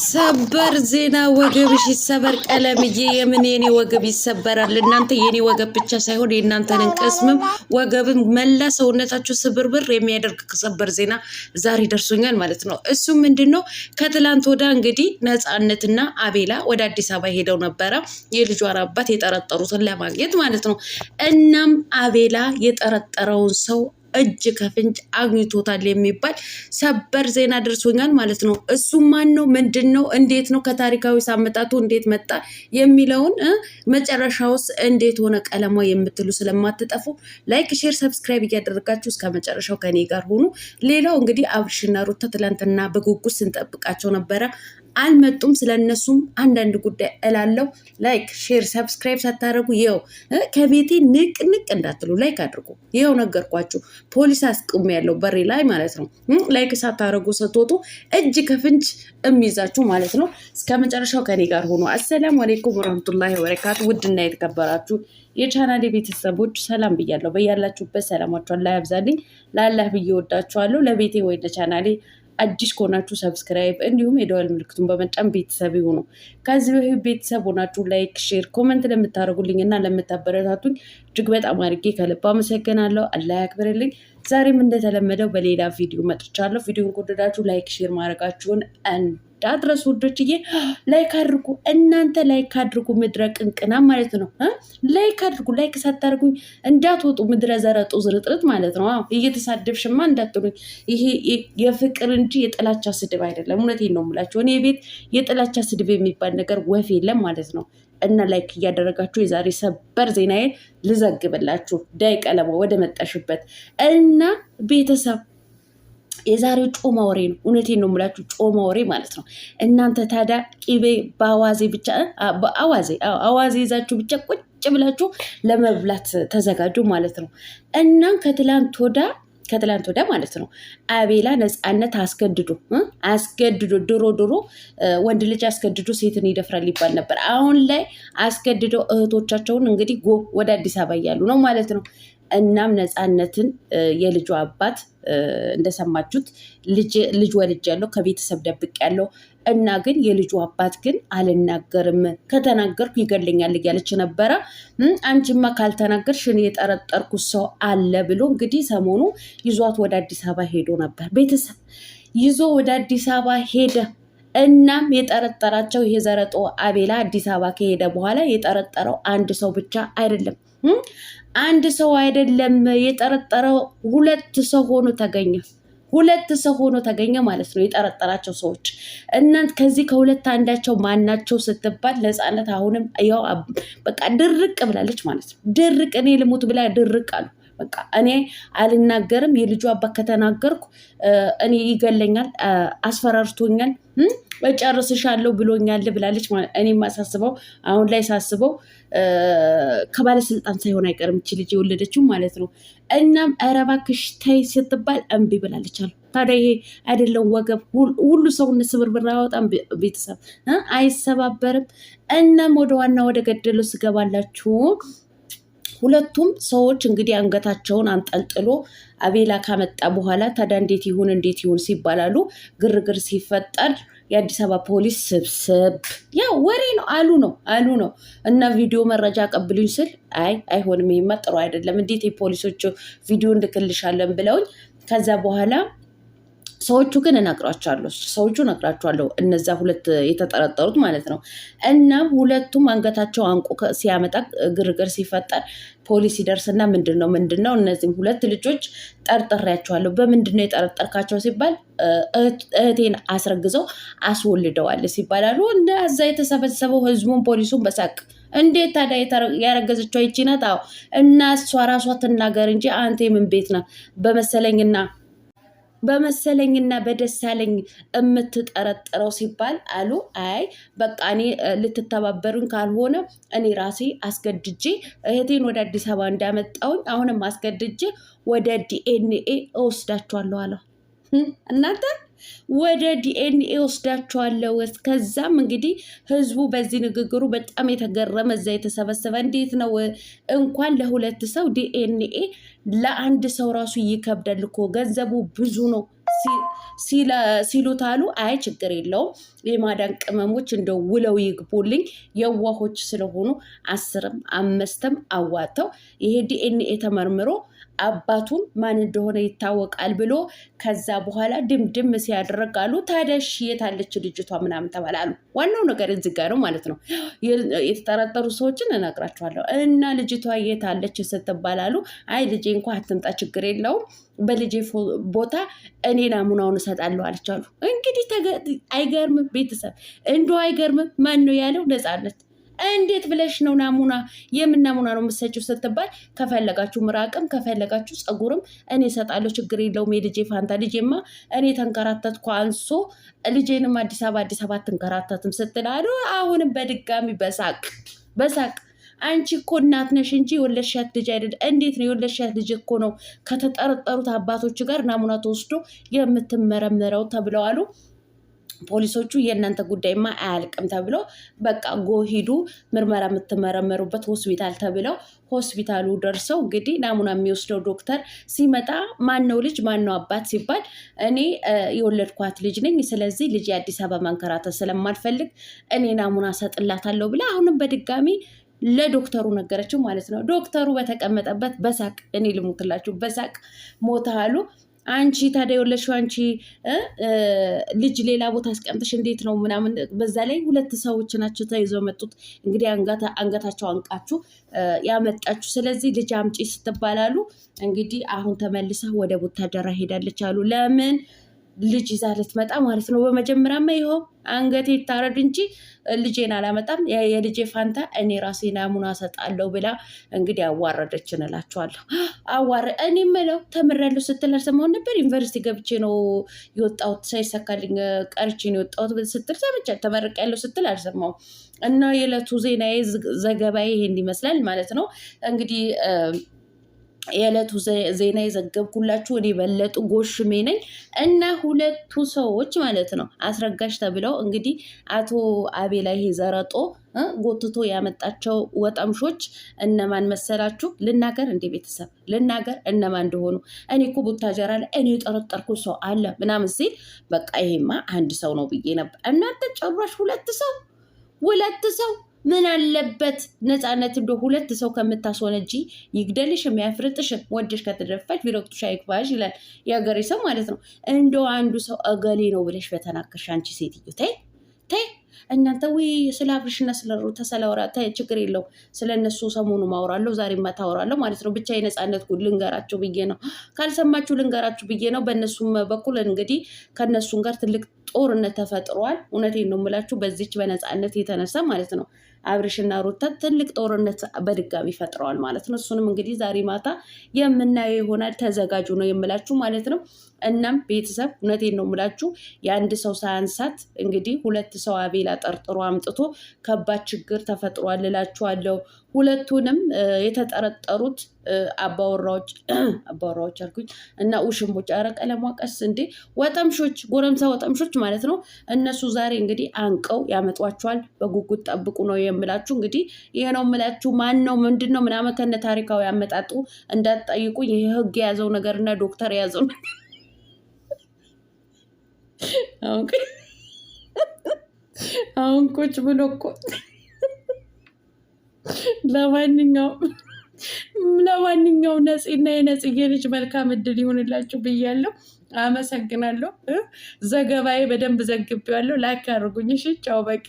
ሰበር ዜና! ወገብሽ ይሰበር ቀለምዬ። የምን የኔ ወገብ ይሰበራል? እናንተ የኔ ወገብ ብቻ ሳይሆን የእናንተንን ቅስምም ወገብም መላ ሰውነታችሁ ስብርብር የሚያደርግ ሰበር ዜና ዛሬ ደርሶኛል ማለት ነው። እሱም ምንድን ነው? ከትላንት ወዳ እንግዲህ ነፃነትና አቤላ ወደ አዲስ አበባ ሄደው ነበረ የልጇን አባት የጠረጠሩትን ለማግኘት ማለት ነው። እናም አቤላ የጠረጠረውን ሰው እጅ ከፍንጅ አግኝቶታል የሚባል ሰበር ዜና ደርሶኛል ማለት ነው። እሱም ማን ነው? ምንድን ነው? እንዴት ነው? ከታሪካዊ ሳመጣቱ እንዴት መጣ የሚለውን መጨረሻውስ እንዴት ሆነ ቀለሟ የምትሉ ስለማትጠፉ like፣ share፣ subscribe እያደረጋችሁ እስከ መጨረሻው ከኔ ጋር ሆኑ። ሌላው እንግዲህ አብርሽና ሩታ ትላንትና በጉጉት ስንጠብቃቸው ነበረ። አልመጡም። ስለነሱም አንዳንድ ጉዳይ እላለው። like share፣ subscribe ሳታደርጉ ይኸው ከቤቴ ንቅ ንቅ እንዳትሉ like አድርጉ። ይኸው ነገርኳችሁ። ፖሊስ አስቁም ያለው በሬ ላይ ማለት ነው። like ሳታደርጉ ስትወጡ እጅ ከፍንጅ እሚይዛችሁ ማለት ነው። እስከ መጨረሻው ከኔ ጋር ሆኖ። السلام عليكم ورحمة الله وبركاته። ውድና የተከበራችሁ የቻናሌ ቤተሰቦች ሰላም ብያለሁ። በያላችሁበት ሰላማችሁን አላህ ያብዛልኝ። ለአላህ ብዬ ወዳችኋለሁ። ለቤቴ ወይ ለቻናሌ አዲስ ከሆናችሁ subscribe እንዲሁም የደወል ምልክቱን በመጫን ቤተሰብ ይሁኑ። ከዚህ በፊት ቤተሰብ ሆናችሁ like፣ share፣ comment ለምታደርጉልኝ እና ለምታበረታቱኝ እጅግ በጣም አድርጌ ከልብ አመሰግናለሁ። አላህ ያክብርልኝ። ዛሬም እንደተለመደው በሌላ ቪዲዮ መጥቻለሁ። ቪዲዮን ከወደዳችሁ like፣ share ማድረጋችሁን እንዳትረሱ ውዶችዬ። like አድርጉ እናንተ like አድርጉ። ምድረ ቅንቅና ማለት ነው። like አድርጉ። like ሳታደርጉኝ እንዳትወጡ ምድረ ዘረጡ ዝርጥርጥ ማለት ነው። እየተሳደብሽማ እንዳትሉኝ። ይሄ የፍቅር እንጂ የጥላቻ ስድብ አይደለም። እውነቴን ነው የምላቸው። እኔ ቤት የጥላቻ ስድብ የሚባል ነገር ወፍ የለም ማለት ነው። እና like እያደረጋችሁ የዛሬ ሰበር ዜናዬን ልዘግብላችሁ። ዳይ ቀለማ ወደ መጣሽበት እና ቤተሰብ የዛሬው ጮማ ወሬ ነው። እውነቴን ነው የምላችሁ፣ ጮማ ወሬ ማለት ነው። እናንተ ታዲያ ቂቤ በአዋዜ ብቻ አዋዜ አዋዜ ይዛችሁ ብቻ ቁጭ ብላችሁ ለመብላት ተዘጋጁ ማለት ነው። እናም ከትላንት ወዳ ማለት ነው አቤላ ነፃነት አስገድዶ አስገድዶ ድሮ ድሮ ወንድ ልጅ አስገድዶ ሴትን ይደፍራል ይባል ነበር። አሁን ላይ አስገድዶ እህቶቻቸውን እንግዲህ go ወደ አዲስ አበባ እያሉ ነው ማለት ነው። እናም ነፃነትን የልጁ አባት እንደሰማችሁት ልጅ ወልጃለሁ ከቤተሰብ ደብቄያለሁ እና ግን የልጁ አባት ግን አልናገርም፣ ከተናገርኩ ይገለኛል እያለች ነበረ። አንቺማ ካልተናገርሽ እኔ የጠረጠርኩት ሰው አለ ብሎ እንግዲህ ሰሞኑ ይዟት ወደ አዲስ አበባ ሄዶ ነበር። ቤተሰብ ይዞ ወደ አዲስ አበባ ሄደ። እናም የጠረጠራቸው ይሄ ዘረጦ አቤላ አዲስ አበባ ከሄደ በኋላ የጠረጠረው አንድ ሰው ብቻ አይደለም። አንድ ሰው አይደለም የጠረጠረው፣ ሁለት ሰው ሆኖ ተገኘ። ሁለት ሰው ሆኖ ተገኘ ማለት ነው የጠረጠራቸው ሰዎች። እናንት ከዚህ ከሁለት አንዳቸው ማናቸው ስትባል ነፃነት አሁንም ያው በቃ ድርቅ ብላለች ማለት ነው። ድርቅ እኔ ልሙት ብላ ድርቅ አሉ። በቃ እኔ አልናገርም፣ የልጁ አባት ከተናገርኩ እኔ ይገለኛል፣ አስፈራርቶኛል፣ እጨርስሻለሁ ብሎኛል ብላለች። እኔ የማሳስበው አሁን ላይ ሳስበው ከባለስልጣን ሳይሆን አይቀርም እቺ ልጅ የወለደችው ማለት ነው። እናም ኧረ እባክሽ ተይ ስትባል እምቢ ብላለች አሉ። ታዲያ ይሄ አይደለም ወገብ ሁሉ ሰውነት ስብርብር አያወጣም፣ ቤተሰብ አይሰባበርም። እናም ወደ ዋና ወደ ገደለው ስገባላችሁ ሁለቱም ሰዎች እንግዲህ አንገታቸውን አንጠልጥሎ አቤላ ካመጣ በኋላ ታዲያ እንዴት ይሁን እንዴት ይሁን ሲባላሉ ግርግር ሲፈጠር የአዲስ አበባ ፖሊስ ስብስብ ያው ወሬ ነው አሉ ነው አሉ ነው እና ቪዲዮ መረጃ አቀብሉኝ ስል አይ አይሆንም፣ ይሄማ ጥሩ አይደለም፣ እንዴት የፖሊሶቹ ቪዲዮ እንልክልሻለን ብለውኝ ከዛ በኋላ ሰዎቹ ግን እነግራቸዋለሁ ሰዎቹ እነግራቸዋለሁ እነዛ ሁለት የተጠረጠሩት ማለት ነው። እናም ሁለቱም አንገታቸው አንቆ ሲያመጣ ግርግር ሲፈጠር ፖሊስ ይደርስና ምንድን ነው ምንድን ነው እነዚህም ሁለት ልጆች ጠርጥሬያቸዋለሁ። በምንድን ነው የጠረጠርካቸው ሲባል እህቴን አስረግዘው አስወልደዋል ሲባላሉ እዛ የተሰበሰበው ህዝቡን ፖሊሱን በሳቅ እንዴት ታዲያ ያረገዘችው ይቺ ናት? አዎ እና እሷ ራሷ ትናገር እንጂ አንተ የምን ቤት ነህ በመሰለኝና በመሰለኝና በደሳለኝ የምትጠረጥረው ሲባል አሉ። አይ በቃ እኔ ልትተባበሩኝ ካልሆነ እኔ ራሴ አስገድጄ እህቴን ወደ አዲስ አበባ እንዳመጣውኝ አሁንም አስገድጄ ወደ ዲኤንኤ እወስዳችኋለሁ አለ። እናንተ ወደ ዲኤንኤ ወስዳቸዋለሁ። ከዛም እንግዲህ ህዝቡ በዚህ ንግግሩ በጣም የተገረመ እዛ የተሰበሰበ እንዴት ነው እንኳን ለሁለት ሰው ዲኤንኤ ለአንድ ሰው ራሱ ይከብዳል እኮ ገንዘቡ ብዙ ነው። ሲሉት አሉ አይ ችግር የለውም የማዳን ቅመሞች እንደው ውለው ይግቡልኝ የዋሆች ስለሆኑ 10ም 5ም አዋጥተው ይሄ ዲኤንኤ ተመርምሮ አባቱን ማን እንደሆነ ይታወቃል ብሎ ከዛ በኋላ ድምድም ሲያደርግ አሉ ታዲያ እሺ የታለች ልጅቷ ምናምን ተባላሉ። ዋናው ነገር እዚህ ጋ ነው ማለት ነው። የተጠረጠሩ ሰዎችን እነግራቸዋለሁ። እና ልጅቷ የታለች ስትባላሉ አይ ልጄ እንኳ አትምጣ ችግር የለውም በልጄ ቦታ እኔ ናሙናውን እሰጣለሁ አለች አሉ። እንግዲህ አይገርምም? ቤተሰብ እንዶ አይገርምም? ማን ነው ያለው? ነፃነት እንዴት ብለሽ ነው ናሙና የምን ናሙና ነው የምትሰጪው ስትባል፣ ከፈለጋችሁ ምራቅም ከፈለጋችሁ ፀጉርም እኔ እሰጣለሁ፣ ችግር የለውም። የልጄ ፋንታ ልጄማ እኔ ተንከራተትኩ አንሶ ልጄንም አዲስ አበባ አዲስ አበባ አትንከራተትም ስትላሉ፣ አሁንም በድጋሚ በሳቅ በሳቅ አንቺ እኮ እናት ነሽ እንጂ የወለድሻት ልጅ አይደል። እንዴት ነው የወለድሻት ልጅ እኮ ነው ከተጠረጠሩት አባቶች ጋር ናሙና ተወስዶ የምትመረምረው ተብለዋሉ። ፖሊሶቹ የእናንተ ጉዳይማ አያልቅም ተብሎ በቃ go ሂዱ ምርመራ የምትመረመሩበት ሆስፒታል ተብለው ሆስፒታሉ ደርሰው እንግዲህ ናሙና የሚወስደው ዶክተር ሲመጣ ማነው ልጅ ማነው አባት ሲባል እኔ የወለድኳት ልጅ ነኝ፣ ስለዚህ ልጅ የአዲስ አበባ መንከራተት ስለማልፈልግ እኔ ናሙና ሰጥላታለሁ ብላ አሁንም በድጋሚ ለዶክተሩ ነገረችው ማለት ነው። ዶክተሩ በተቀመጠበት በሳቅ እኔ ልሙትላችሁ በሳቅ ሞተ አሉ። አንቺ ታዲያ የወለድሽው አንቺ ልጅ ሌላ ቦታ አስቀምጠሽ እንዴት ነው ምናምን። በዛ ላይ ሁለት ሰዎች ናቸው ተይዘው መጡት። እንግዲህ አንገታቸው አንቃችሁ ያመጣችሁ። ስለዚህ ልጅ አምጪ ስትባላሉ እንግዲህ አሁን ተመልሳ ወደ ቡታጀራ ሄዳለች አሉ። ለምን ልጅ ይዛ ልትመጣ ማለት ነው። በመጀመሪያማ ይኸው አንገቴ ይታረድ እንጂ ልጄን አላመጣም፣ የልጄ ፋንታ እኔ ራሴ ናሙና እሰጣለሁ ብላ እንግዲህ አዋረደችን እላችኋለሁ። አዋረ እኔ የምለው ተምሬያለሁ ስትል አልሰማሁም ነበር። ዩኒቨርሲቲ ገብቼ ነው የወጣሁት ሳይሳካልኝ ቀርቼ ነው የወጣሁት ስትል ሰምቻለሁ። ተመርቄያለሁ ስትል አልሰማሁም። እና የዕለቱ ዜናዬ ዘገባዬ ይሄን ይመስላል ማለት ነው እንግዲህ የዕለቱ ዜና የዘገብኩላችሁ እኔ በለጡ ጎሽሜ ነኝ። እና ሁለቱ ሰዎች ማለት ነው አስረጋሽ ተብለው እንግዲህ አቶ አቤላ ይሄ ዘረጦ ጎትቶ ያመጣቸው ወጠምሾች እነማን መሰላችሁ? ልናገር እንዴ ቤተሰብ ልናገር እነማን እንደሆኑ። እኔ እኮ ቡታጀራ ላይ እኔ የጠረጠርኩ ሰው አለ ምናምን ሲል በቃ ይሄማ አንድ ሰው ነው ብዬ ነበር። እናንተ ጭራሽ ሁለት ሰው ሁለት ሰው ምን አለበት ነፃነት እንደ ሁለት ሰው ከምታስወነጂ ይግደልሽ የሚያፍርጥሽም ወደሽ ከተደፋሽ ቢረግጡሽ አይክፋሽ ይላል የሀገሬ ሰው ማለት ነው። እንደው አንዱ ሰው እገሌ ነው ብለሽ በተናገርሽ አንቺ ሴትዮ ተይ ተይ እናንተ ወይ ስለ አብርሽና ስለ ሩታ ስለወራ ችግር የለው። ስለ እነሱ ሰሞኑ ማውራለሁ፣ ዛሬ ማታወራለሁ ማለት ነው። ብቻ የነፃነት ጉድ ልንገራቸው ብዬ ነው። ካልሰማችሁ ልንገራችሁ ብዬ ነው። በእነሱም በኩል እንግዲህ ከእነሱም ጋር ትልቅ ጦርነት ተፈጥሯል። እውነቴን ነው የምላችሁ በዚች በነፃነት የተነሳ ማለት ነው። አብርሽና ሩታ ትልቅ ጦርነት በድጋሚ ፈጥረዋል ማለት ነው። እሱንም እንግዲህ ዛሬ ማታ የምናየው ይሆናል። ተዘጋጁ ነው የምላችሁ ማለት ነው። እናም ቤተሰብ እውነቴን ነው የምላችሁ የአንድ ሰው ሳያንሳት እንግዲህ ሁለት ሰው አቤላ ጠርጥሮ አምጥቶ ከባድ ችግር ተፈጥሯል እላችኋለሁ። ሁለቱንም የተጠረጠሩት አባወራዎች አባወራዎች አልኩኝ እና ውሽሞች፣ ኧረ ቀለሟ ቀስ እንዴ ወጠምሾች፣ ጎረምሳ ወጠምሾች ማለት ነው። እነሱ ዛሬ እንግዲህ አንቀው ያመጧቸዋል። በጉጉት ጠብቁ ነው የምላችሁ። እንግዲህ ይሄ ነው የምላችሁ። ማን ነው ምንድን ነው ምናምን ከነ ታሪካዊ አመጣጡ እንዳትጠይቁኝ። ይሄ ህግ የያዘው ነገር እና ዶክተር የያዘው ነገር አሁን ቁጭ ብሎ እኮ ለማንኛውም ነፂና የነጽዬ ልጅ መልካም እድል ይሁንላችሁ ብያለሁ። አመሰግናለሁ። ዘገባዬ በደንብ ዘግቤዋለሁ። Like አድርጉኝ። እሺ፣ ቻው በቃ።